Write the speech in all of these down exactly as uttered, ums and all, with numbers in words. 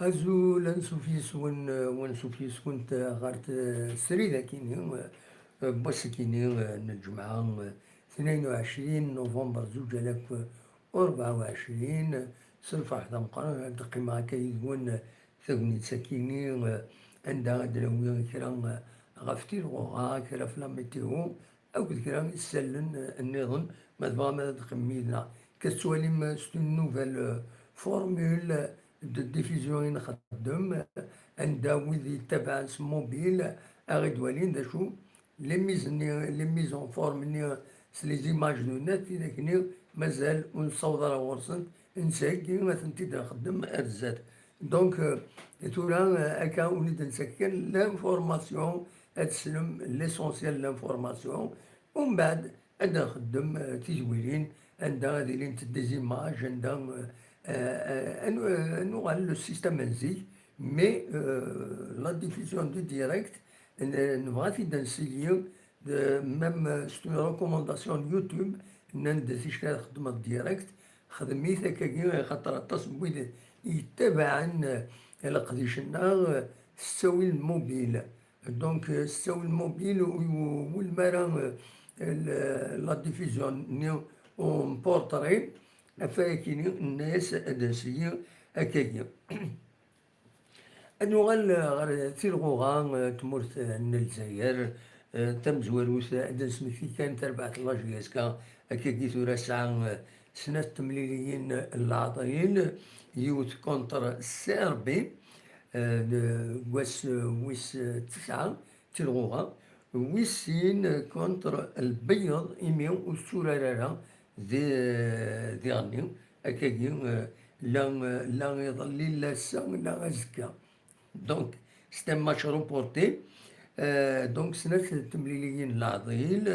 Azul, ansuf yes-wen, eh, wansuf yes-went, eh, ɣer t-, srid akini, eh, n wass-akini, eh, n lǧemɛa, eh, tnayen u ɛecrin november zuǧ alaf u rebɛa u ɛecrin, eh, s lferḥ d ameqqran ad d-qqimeɣ akka yid-wen, eh, tagnit-akini, eh, anda ad d-nawi kra, eh, ɣef tilɣuɣa, kra ɣef la météo, akked kra isallen, eh, nniḍen, ma tebɣam ad d-teqqimem yid-neɣ. Akka tettwalim, eh, c'est une nouvelle, eh, formule de diffusion i nxeddem, eh, anda wid yettabaɛen s mobile, a ɣ-id-walin d acu, les mises-nni, les mises en forme-nni, s les images de net, tidak-nni, mazal ur nessaweḍ ara ɣur-sent, nettheggi ad tent-id-nxeddem ar zdat. Donc, euh, tura, euh, akka ur d-nessakken l'information, ad teslem l'essentiel de l'information, umbeɛd ad nxeddem, euh, tizwilin, anda ad ilint des images, anda, euh, euh, euh, ad nu-, ad nuɣal le système n zik, mais, euh, la diffusion du direct, n-, nebɣa-t-id ad nsigi, de, même, euh, c'est une recommandation de YouTube, nnan-d ticki ad xedmeḍ direct, xdem-it akkagi, axaṭer aṭas n wid yettabaɛen, euh, leqdic-nneɣ, euh, s ttawil mobile. Donc, euh, s ttawil mobile, ur iwulem ara, euh, le-, la diffusion-nni en portrait, ɣef wayakini, nenna-yas ad nsigi akkagi. Ad nuɣal ɣer tilɣuɣa, eh, tmurt, eh, n Lezzayer, eh, tamezwarut, eh, ad d-nesmekti kan tarbaɛt n la J S K, akkagi tura tesɛa, eh, snat temliliyin n leɛḍil, yiwet contre Serbie, eh, deg wass, eh, wis, eh, tesɛa, tilɣuɣa, wis sin contre Lbeyyeḍ, imi ur tetturar ara di, diɣenni, akkagi, eh, la, la iḍelli, la ass-a, la azekka. Donc, c'est un match reporté. Euh, donc, snat temliliyin n leɛḍil,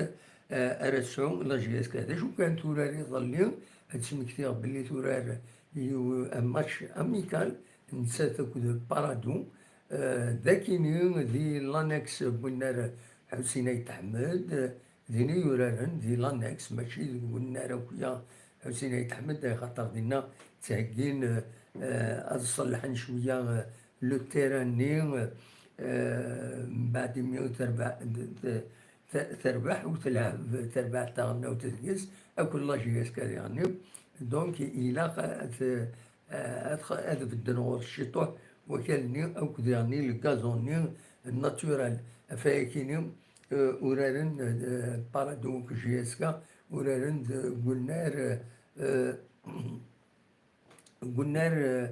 euh, ara tesɛu la J S K. D acu kan tura iḍelli, ad smektiɣ belli turar yiw-, un match amical, nettat akked Paradou. Euh, d akini di l'annexe n winnar Ḥusin Ayt Ḥmed, din i yuraren, di l'annexe, mačči deg wennar akya Ḥusin Ayt Ḥmed, axaṭer dinna ttheggin, eh, ad ṣellḥen cwiya, eh, le terrain-nni, eh, mbeɛd imi terbeḥ, te-, te-, terbeḥ u telɛeb terbaɛt taɣelnawt deg-s, akked la J S K diɣenni. Donc, ilaq ad, eh, ad, ad bedden ɣur-s ciṭuḥ wakal-nni, akked diɣenni le gazon-nni naturel. Ɣef wayakini, eh, uraren, eh, Paradou akked J S K, uraren deg unnar, eh, deg unnar, eh,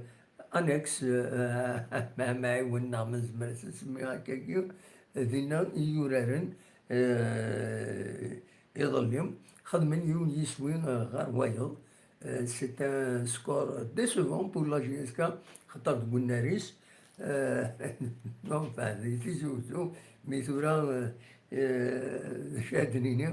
annexe, eh, ma, ma ɛiwen neɣ ma nezmer ad s-nsemmi akkagi, dinna i yuraren, eh, iḍelli, xedmen yiwen yiswi, eh, ɣer wayeḍ. Euh, c'est un score décevant pour la J S K, xaṭer deg unnar-is, euh, enfin, di Tizi Uzzu, mi tura, euh, euh, d acu ad d-nini,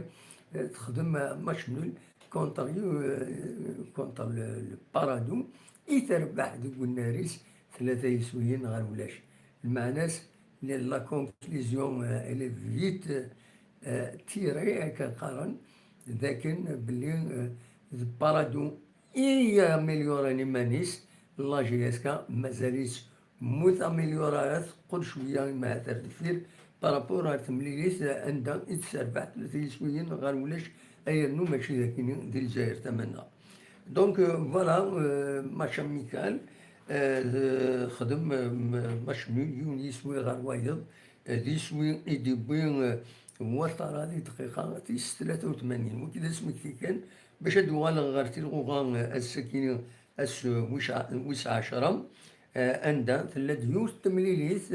euh, texdem match nul contre, euh, contre le, le Paradou, i terbeḥ deg unnar-is tlata yiswiyen ɣer ulac. Lmeɛna-s, la, la conclusion, euh, elle est vite, euh, tirée, akken qqaren, d akken belli, euh, d Paradou i yamelyuran iman-is, la J S K mazal-itt mu tamelyura ara teqqel cwiya imahat ar deffir par rapport ar temlilit anda i d-terbeḥ tlata yiswiyen ɣer ulac, ayernu mačči d akini di Lezzayer tama-nneɣ. Donc, euh, voilà, euh, match amical, euh, xdem, euh, match nul, yiwen yiswi ɣer wayeḍ, euh, d iswi i d-iwwi, euh, Ouattara di dqiqa tis tlata u tmanyin. Wagi d asmekti kan, bac ad uɣaleɣ ɣer tilɣuɣa, eh, ass-agi, ass, eh, wis ɛecra, eh, anda tella-d yiwet n temlilit,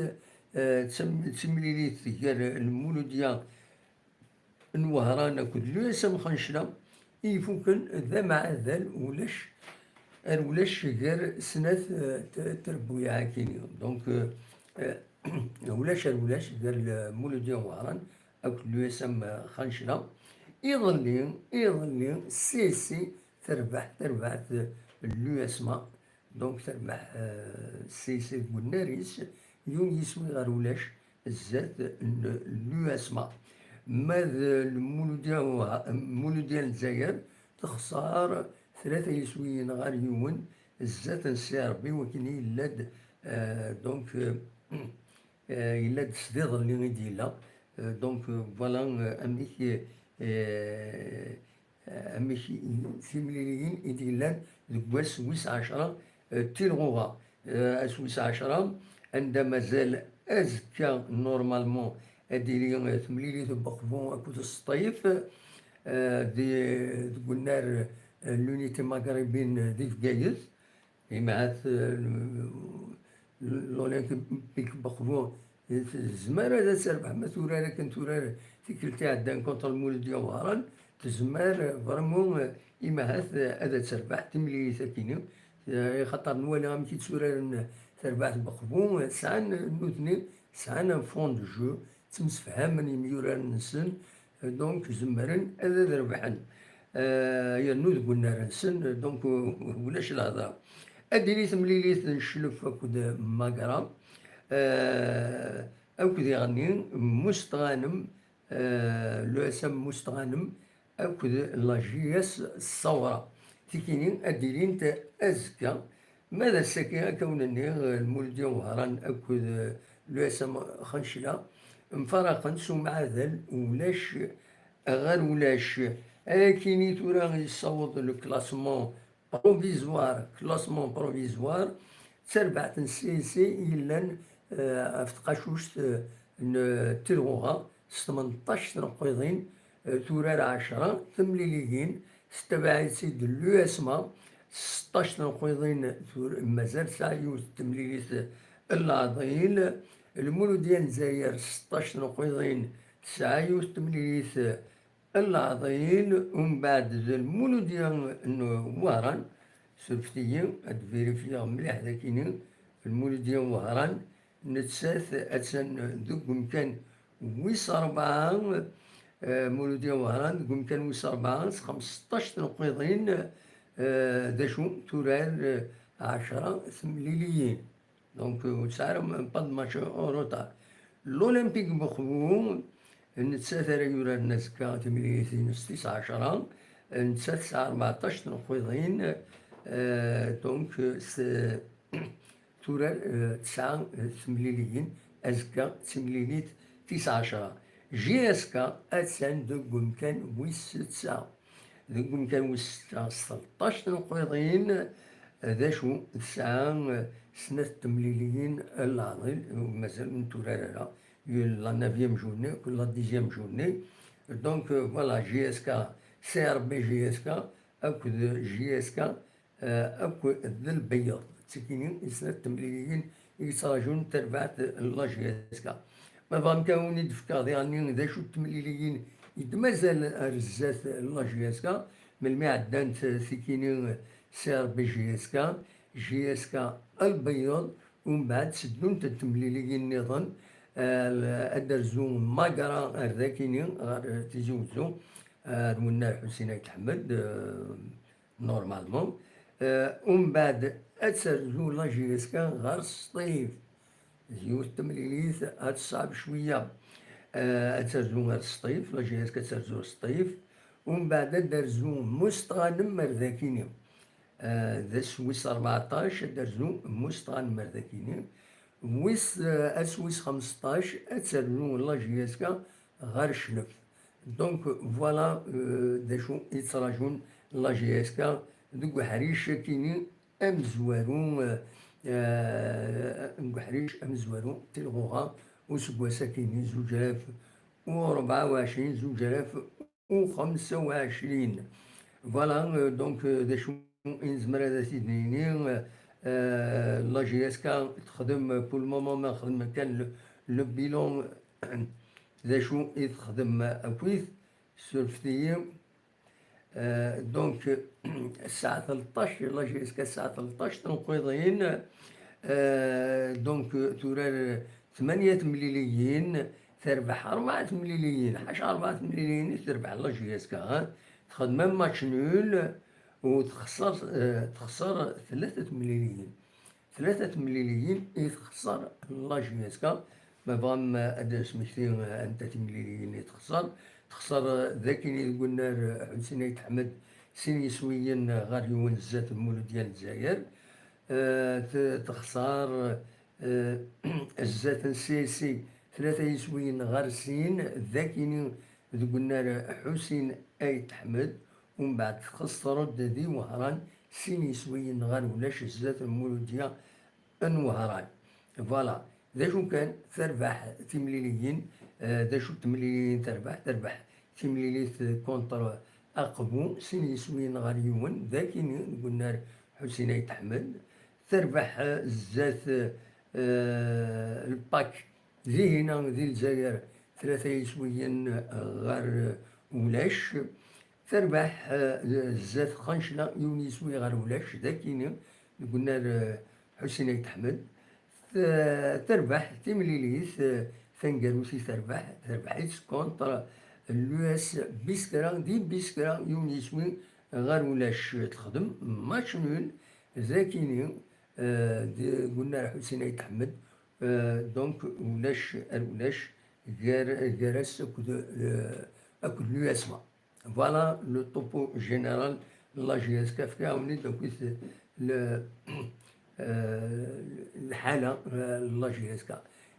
eh, d tam-, d timlilit gar Lmuludya n Wehran akked l'U S M Xencla, i ifuken d amaɛadal ulac, ar ulac gar snat, eh, t-, trebbuyaɛ-agi-nni. Donc, eh, eh, ulac ar ulac gar Lmuludya n Wehran akked l'U S M Xencla. Iḍelli, iḍelli, C S C terbeḥ, terbeḥ l'U S M A. Donc terbeḥ, euh, C S C deg unnar-is, yiwen yiswi ɣer ulac zdat n l'U S M A. Ma d Lmuludya, Lmuludya n Lezzayer texṣer tlata yiswiyen ɣer yiwen zdat n C R B, wakken i yella-d Euh, donc, euh, euh, yella-d s iḍelli i d-yella. Euh, donc, euh, voilà, euh, amek, euh, euh, amek i, timliliyin i d-yellan deg wass wis ɛecṛa, euh, tilɣuɣa. Euh, ass wis ɛecṛa, anda mazal azekka, normalement, ad d-tili, euh, temlilit n Beqbu akked Sṭif, euh, di, deg unnar, euh, l'Unité Maghrébine di Bgayet. Imahat, eh, l'Olympique Beqbu tezmer ad terbeḥ, ma turar akken turar tikkelt iɛeddan contre Lmuludya Wehran, tezmer vraiment, eh, imahat, eh, ad terbeḥ timlilit akkin-nni, eh, ixaṭer nwala amek i tturaren terbaɛt Beqbu, eh, sɛan nutni, sɛan un fond de jeu, ttemsefhamen yimyuraren-nsen, donc zemren ad, ad rebḥen. Eh, yernu deg unnar-nsen, donc, ulac lehḍa. Ad d-tili temlilit n Cclef akked Magra, eh, akked iɣenni Mustɣanem, eh, l'U S M Mustɣanem akked la J S Ṣṣawra. Tikini ad d-ilint azekka. Ma d ass-agi, akka wen-nniɣ, Lmuludya Wehran akked, eh, l'U S M Xencla mfaraqen s umɛadal ulac ɣer ulac. Ayakini tura yessaweḍ le classement provisoire, classement provisoire, d tarbaɛt n C S C yellan, eh, ɣef tqacuct, eh, n Tilɣuɣa s tmenṭac tneqqiḍin, eh, turar ɛecṛa temliliyin, tettabaɛ-itt-id l'U S M A s seṭṭac tneqqiḍin, tur-, mazal tesɛa yiwet n temlilit n leɛḍil. Lmuludya n Lezzayer s seṭṭac tneqqiḍin tesɛa yiwet n temlilit n leɛḍil. Umbeɛd d Lmuludya n Wehran, surfet-iyi ad vérifier mliḥ dakini, Lmuludya n Wehran, nettat attan deg umkan wis ṛebɛa, eh, Muludya Wehran deg umkan wis ṛebɛa s xemseṭṭac tneqqiḍin, eh, d acu turar, eh, ɛecṛa temliliyin. Donc, ur tesɛi ara pas de match en retard. L'Olympique Beqbu, nettat ara yuraren azekka timlilit-ines tis ɛecṛa, nettat tesɛa ṛebɛeṭṭac tneqqiḍin, eh, donc, s-, turar, eh, tesɛa, eh, temliliyin, azekka d timlilit tis ɛecṛa. J S K attan deg umkan wis setta. Deg umkan wis setta s tleṭṭac tneqqiḍin, eh, d acu tesɛa, eh, snat temliliyin n leɛḍil, eh, mazal ur netturar ara. La neuvième journée, la dixième journée. Donc, euh, voilà, J S K, C R B J S K, akked J S K, eh, akk d Lbeyyeḍ. D tikini i snat temliliyin i yettraǧun tarbaɛt n la J S K. Ma bɣam kan wen-id-fkeɣ diɣenni d acu n temliliyin i d-mazal ar zdat n la J S K, melmi ɛeddant tikini C R B J S K, J S K Lbeyyeḍ, umbeɛd teddunt temliliyin nniḍen, eh, ad d-rzu Magra ar dakini ɣer Tizi Wezzu, eh, ar wennar Ḥusin Ayt Ḥmed, eh, normalement. Eh, umbeɛd ad terzu la J S K ɣer Sṭif. Yiwet temlilit ad teṣɛeb cwiya. Eh, ad terzu ɣer Sṭif, la J S K ad terzu ɣer Sṭif. Umbeɛd ad d-terzu Mustɣanem ar dakini. Eh, d ass wis ṛebɛeṭṭac ad d-terzu Mustɣanem ar dakini. Wis, eh, ass wis xemseṭṭac ad terzu la J S K ɣer Cclef. Donc, voilà, euh, d acu i yettraǧun la J S K deg uḥric akini amezwaru, euh, euh, deg uḥric amezwaru n Tilɣuɣa useggas akini zuǧ alaf u ṛebɛa u ɛecrin, zuǧ alaf u xemsa u ɛecrin. Voilà, euh, donc, euh, d acu i nezmer ad as-id-nini, euh, la J S K texdem pour le moment, ma nexdem kan le, le bilan, d acu i texdem akkit, surfet-iyi. Euh, donc, tesɛa tleṭṭac, la J S K tesɛa tleṭṭac tneqqiḍin, euh, donc, turar tmanya temliliyin, terbeḥ ṛebɛa temliliyin, ḥaca ṛebɛa temliliyin i terbeḥ la J S K, hein. Texdem un match nul u texṣer, euh, texṣer tlata temliliyin. Tlata temliliyin i texṣer la J S K. Ma bɣam, eh, ad d-nesmekti, eh, anta timliliyin i texṣer. Texṣer, eh, d akin i deg unnar, eh, Ḥusin Ayt Ḥmed, sin yiswiyen, eh, ɣer yiwen zdat Muludya n Lezzayer. Eh, t-, texṣer, eh, zdat n C S C tlata yiswiyen ɣer sin, d akini deg unnar Ḥusin Ayt Ḥmed, umbeɛd txeṣṣer-d di Wehran sin yiswiyen ɣer ulac zdat n Muludya n Wehran. Voilà. D acu kan, terbeḥ timliliyin, eh, d acu n temliliyin terbeḥ? Terbeḥ timlilit contre Aqbu, sin yiswiyen ɣer yiwen, d akini deg unnar Ḥusin Ayt Ḥmed. Terbeḥ, eh, zdat, eh, lpak, dihina di Lezzayer, tlata yiswiyen ɣer ulac. Terbeḥ, eh, zdat Xancla, yiwen yiswi ɣer ulac, d akini deg unnar, eh, Ḥusin Ayt Ḥmed. T-, terbeḥ timlilit, eh, taneggarut i terbeḥ, terbeḥ-itt contre l'U S Biskra, di Biskra, yiwen yiswi ɣer ulac. Texdem match nul, d akini, eh, deg unnar Ḥusin Ayt Ḥmed, eh, donc ulac ar ulac gar, gar-as akked, eh, akked l'U S M A. Voilà le topo général n la J S K, fkiɣ-awen-id akkit le, eh, lḥala, eh, n la J S K.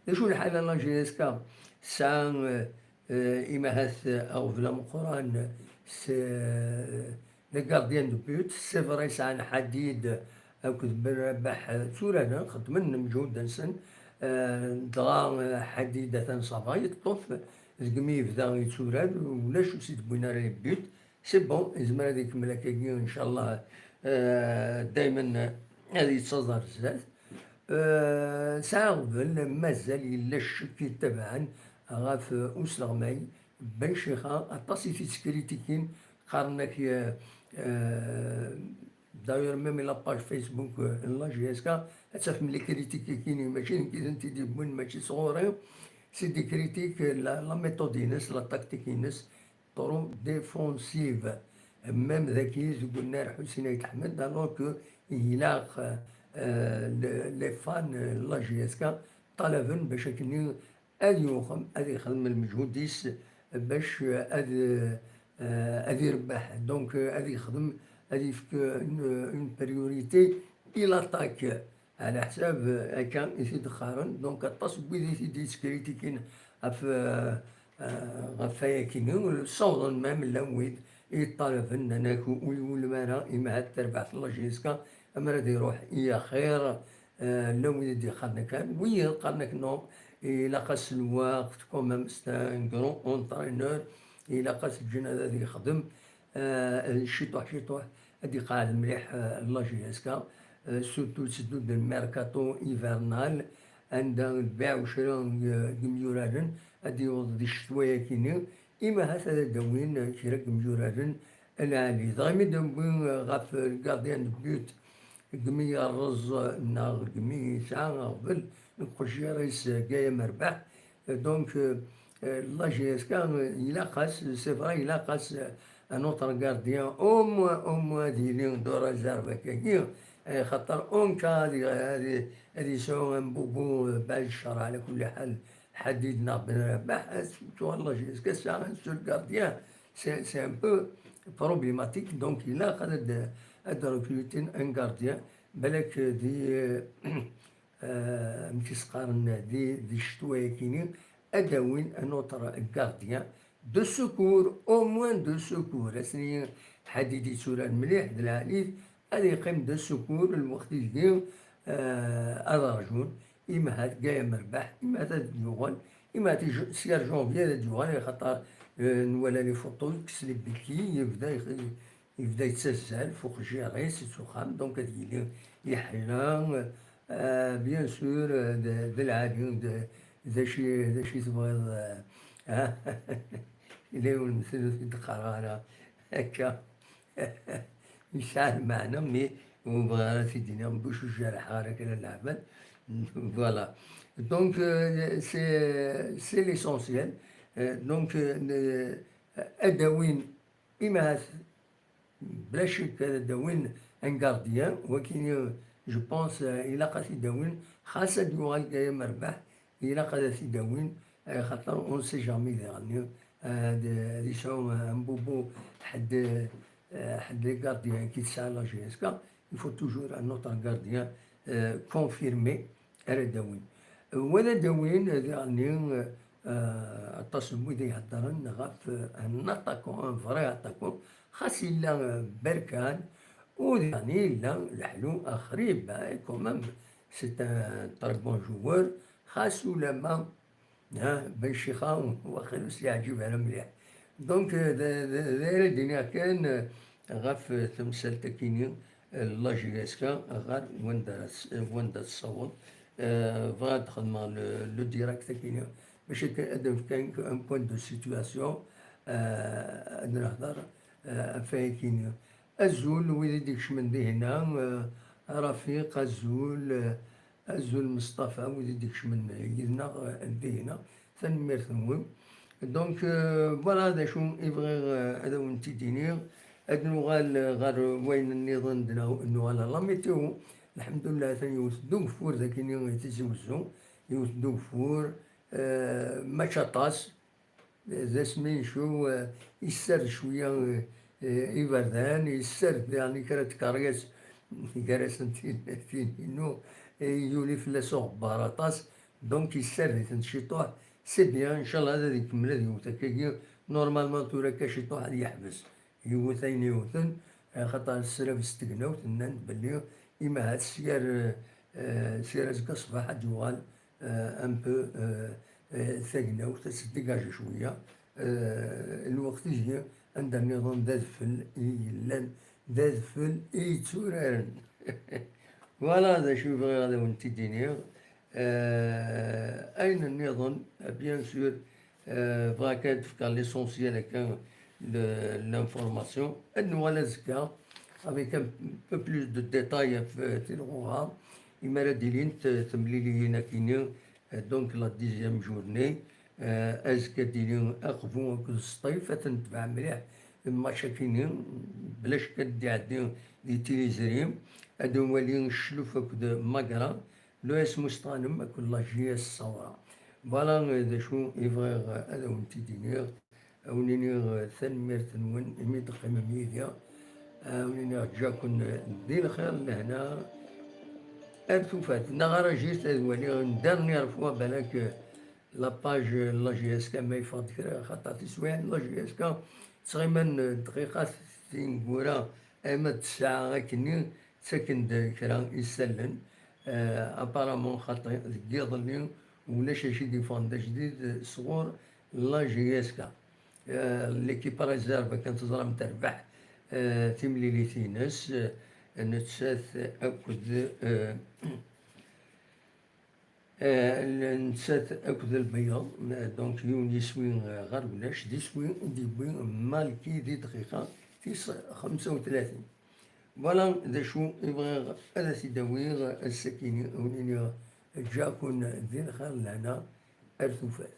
D acu lḥala n la J S K? Tesɛa, eh, eh, imahat, eh, aɣbel ameqqran s, eh, les gardiens de but, c'est vrai, sɛan Ḥadid akked Ben Rabaḥ, eh, tturaren, xeddmen lmeǧhud-nsen, eh, dɣa, eh, Ḥadid atan ça va, yeṭṭef, degmi yebda yetturar, ulac ur s-id-wwin ara les buts, c'est bon, yezmer ad ikemmel akkagi, ncallah, eh, daymen ad yettaẓ ar zdat. Eh, sɛiɣ ɣbel, mazal yella ccek yettabaɛen ɣef, eh, usleɣmay Ben Chixa, aṭas i t-ittkritikin, qqaren-ak, eh, eh, d'ailleurs même la page Facebook, eh, n la J S K, ad tafem les critiques-agi, mačči d nekk i tent-id-yewwin, mačči sɣur-i, c'est des critiques, eh, la, la méthode-ines, la tactique-ines, trop défensive. Même dagi deg unnar Ḥusin Ayt Ḥmed, alors que ilaq, euh, le-, les fans, euh, n la J S K ṭalaben bac akken ad yuxem, ad yexdem lmeǧhud-is bac, euh, ad, euh, ad irebbeḥ. Donc, euh, ad yexdem, ad yefk une, une priorité i l'attaque. Ɛla ḥsab, eh, akka i t-id-qqaren. Donc, aṭas n wid i t-id-yettskritikin ɣef, eh, eh, ɣef wayakini, ssawḍen même llan wid i yeṭṭalaben, nnan-ak ur iwulem ara, imahat tarbaɛt n la J S K, amer ad iruḥ i axir, eh, llan wid i d-yeqqaren kan, wiyiḍ qqaren-ak non, ilaq-as lweqt, quand même, c'est un grand entraîneur, ilaq-as lǧenn ad yexdem, eh, ciṭuḥ ciṭuḥ, ad iqeɛɛed mliḥ, eh, la J S K, eh, surtout tetteddu-d lmerkaṭu hivernal, anda lbiɛ ucra n, n yimyuraren ad d-yaweḍ di ccetwa-yakini, imahat ad d-awin kra n yimyuraren lɛali. Dɣa mi d-newwi, eh, ɣef le gardien de but, degmi yerreẓ, eh, neɣ degmi yesɛa aɣbel n uqejjir-is, eh, Gaya Merbeḥ, Donc, euh, euh, la J S K, euh, ilaq-as, c'est vrai, ilaq-as, euh, un autre gardien, au moins, au moins, ad yili de réserve akkagi, euh, xaṭer en cas ad, ad, ad yesɛu un bobo, euh, baɛd ccer, ɛla kulli ḥal, Ḥadid neɣ Ben Rabaḥ, ad tuɣal la J S K tesɛa un seul gardien, c'est, c'est un peu problématique, donc ilaq ad, ad recruter un gardien, balak di, euh, euh, amek i s-qqaren di, di ccetwa-yakini, ad d-awin un autre gardien de secours, au moins de secours. Ass-nni Ḥadid yetturar mliḥ d lɛali-t, ad yeqqim de secours lweqt ideg, euh, ad rjun, imahat Gaya Merbeḥ, imahat ad d-yuɣal, imahat j-, sya janvier ad d-yuɣal, axaṭer, euh, nwala les photos, yekkes les béquilles, yebda yex-, Yebda yettazzal f uqejjir-is s uxxam, donc ad yili yeḥla, euh, bien sûr, euh, d, d lɛali, d, d acu, d acu i tebɣiḍ, euh, ah, yella yiwen n lemtel ur t-id-qqareɣ ara akka. Yesɛa lmeɛna, mais ur bɣiɣ ara ad t-id-iniɣ, mbuc ur jerḥeɣ ara kra n leɛbad. Voilà. Donc, euh, c'est, c'est l'essentiel. Euh, donc, euh, ad d-awin imahat, bla ccek ad d-awin un gardien, wakini, je pense, euh, ilaq ad t-id-awin, xas ad d-yuɣal Gaya Merbeḥ, ilaq ad t-id-awin, euh, xaṭer on sait jamais diɣenni, euh, ad, ad yesɛu, euh, un bobo, ḥedd, euh, ḥedd les gardiens ki tesɛa la J S K, Il faut toujours un autre gardien, euh, confirmé ara d-awin. Wa d ad d-awin, euh, daɣen, euh, aṭas n wid i iheddren ɣef, euh, un attaquant, un vrai attaquant, xas yella, euh, berkan, u daɣen yella leḥlu axrib, hein, quand même, c'est un très bon joueur, xas ulamma Ha, Ben Ccix, waqil ur s-yeɛǧib ara mliḥ. Donc, euh, d, d, d ara d-iniɣ kan, euh, ɣef, euh, temsalt-akini, euh, la J S K, ɣer wanda ara s-, euh, wanda tessaweḍ. Euh, bɣiɣ ad xedmeɣ le, le direct-akini, bac akken ad d-nefk un, un point de situation, euh, ad nehder, euh, ɣef wayakini. Azul, wid i d-ikecmen dihina, euh, Rafiq, azul, euh, Azul Meṣṭafa, wid i d-ikecmen yid-neɣ, eh, dihina, tanemmirt-nwen. Donc, euh, voilà d acu i bɣiɣ, euh, ad awen-t-id-iniɣ. Ad nuɣal, euh, ɣer wayen nniḍen, d na-, nuɣal ɣer la météo. Lḥemdullah, atan yiwet d ugeffur dagini i Tizi Wezzu, yiwet d ugeffur, euh, mačči aṭas. D asmi ncu, eh, yessared cwiya, eh, eh, iberdan, yessared daɣen kra n tkeryas, gar-asen tin, tin-inu, eh, yuli fell-as uɣebbar aṭas, donc yessared-itent ciṭuḥ. C'est bien, ncallah ad ikemmel ad yewwet akkagi, normalement tura akka ciṭuḥ ad yeḥbes. Yewwet ayen yewwten, axaṭer ssrab s tegnawt, nnan belli imahat syer, eh, syer azekka ṣṣbeḥ ad d-yuɣal, eh, un peu, eh, eh, tagnawt, ad teddigaji cwiya. Eh, lweqt ihi anda nniḍen d adfel i yellan, d adfel i yetturaren. Voilà d acu i bɣiɣ ad awen-t-id-iniɣ. Eh, ayen nniḍen, bien sûr, Euh, bɣiɣ kan ad d-fkeɣ l'essentiel akka de l'information. Ad nuɣal azekka avec un peu plus de détails ɣef, euh, tilɣuɣa. Imi ara d-ilint, euh, temliliyin akini, euh, donc la dixième journée. Euh, azekka ad d-ili Aqbu akked Sṭif, ad ten-netbeɛ mliḥ match akini, bla cekk ad d-iɛeddi di tiliẓri. Ad nwali Ccluf akked Magra. L'O S Musṭanem akked la J S Sawra. Voilà, eh, d acu i bɣiɣ, eh, ad awen-t-id-iniɣ. Ad awen-iniɣ, eh, tanemmirt-nwen imi d-teqqimem yid-i. Ad awen-iniɣ ǧǧaken, eh, di lxir, lehna, ar tufat. Neɣ ara jis ad waliɣ une dernière fois, balak, eh, la page, eh, la J S K ma yeffeɣ-d kra, xaṭer tiswiɛin la J S K ttɣiman, eh, dqiqat tineggura, ama d ssaɛa akkenni, ttaken-d kra isallen, eh, apparemment xaṭi, deg yiḍelli ulac acu i d-yeffɣen d ajdid sɣur la J S K. Eh, l'équipe réserve, akken teẓram, terbeḥ, eh, timlilit-ines, eh, nettat akked, eh, Eh, nettat akked Lbeyyeḍ, eh, donc yiwen yiswi, eh, ɣer ulac, d iswi i d-yewwi Malki di dqiqa tis xemsa u tlatin. Voilà d acu i bɣiɣ ad as-id-awiɣ ass-akini, ad wen-iniɣ ǧǧaken di lxir lehna ar tufat.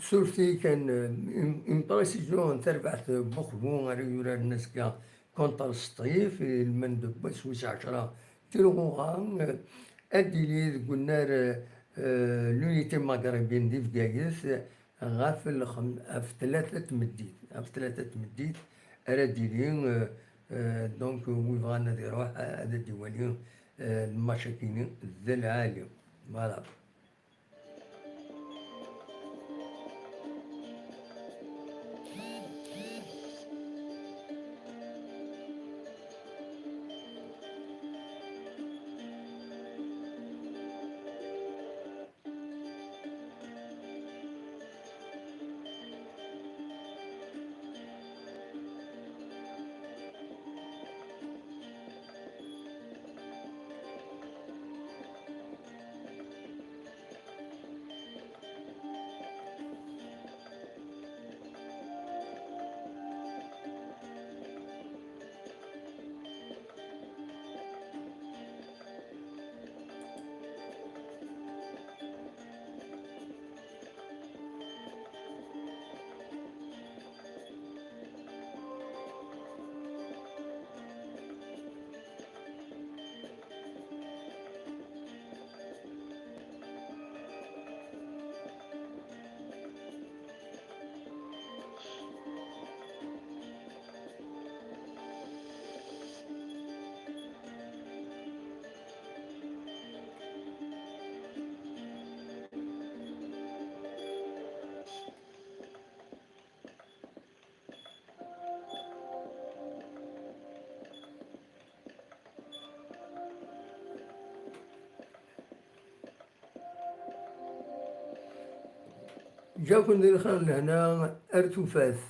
Surfet-iyi kan, euh, une, une précision n terbaɛt n Buxbu ara yuraren azekka contre Sṭif, ilmend n wass wis ɛecra tilɣuɣa, euh, ad d-tili deg unnar, euh, l'Unité Maghrébine di Bgayet, ɣef lxem-, ɣef tlata tmeddit, ɣef tlata tmeddit ara d-tili, euh, euh, donc, wi bɣan ad iruḥ, ad d-iwali, euh, lmatch-akini d lɛali. Voilà. Ǧǧaw-ken di lxir lehna ar tufat.